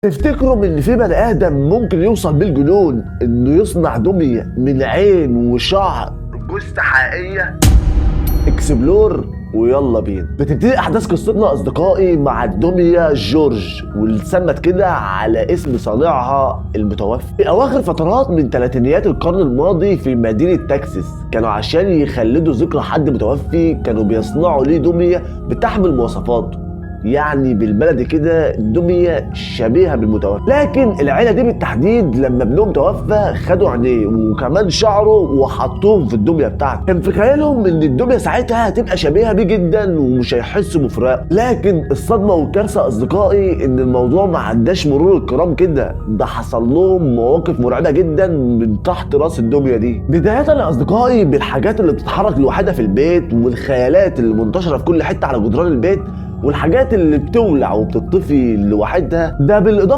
تفتكروا ان في بني ادم ممكن يوصل بالجنون انه يصنع دمية من عين وشعر جثة حقيقية؟ explore ويلا بينا. بتبتدي احداث قصتنا اصدقائي مع الدمية جورج، واللي اتسمت كده على اسم صانعها المتوفي. في اواخر فترات من ثلاثينيات القرن الماضي في مدينة تكساس، كانوا عشان يخلدوا ذكرى حد متوفي كانوا بيصنعوا ليه دمية بتحمل مواصفاته، يعني بالبلدي كده دمية شبيهة بالمتوفي. لكن العيلة دي بالتحديد لما ابنهم توفى خدوا عينيه وكمان شعره وحطوهم في الدمية بتاعته. كان في خيالهم ان الدمية ساعتها هتبقى شبيهة بيه جدا ومش هيحسوا بفراقه. لكن الصدمة والكارثة اصدقائي ان الموضوع ما عداش مرور الكرام كده، ده حصل لهم مواقف مرعبة جدا من تحت راس الدمية دي. بداية يا اصدقائي بالحاجات اللي بتتحرك لوحدها في البيت، والخيالات اللي منتشرة في كل حتة على جدران البيت، والحاجات اللي بتولع وبتطفي لوحدها. ده بالاضافة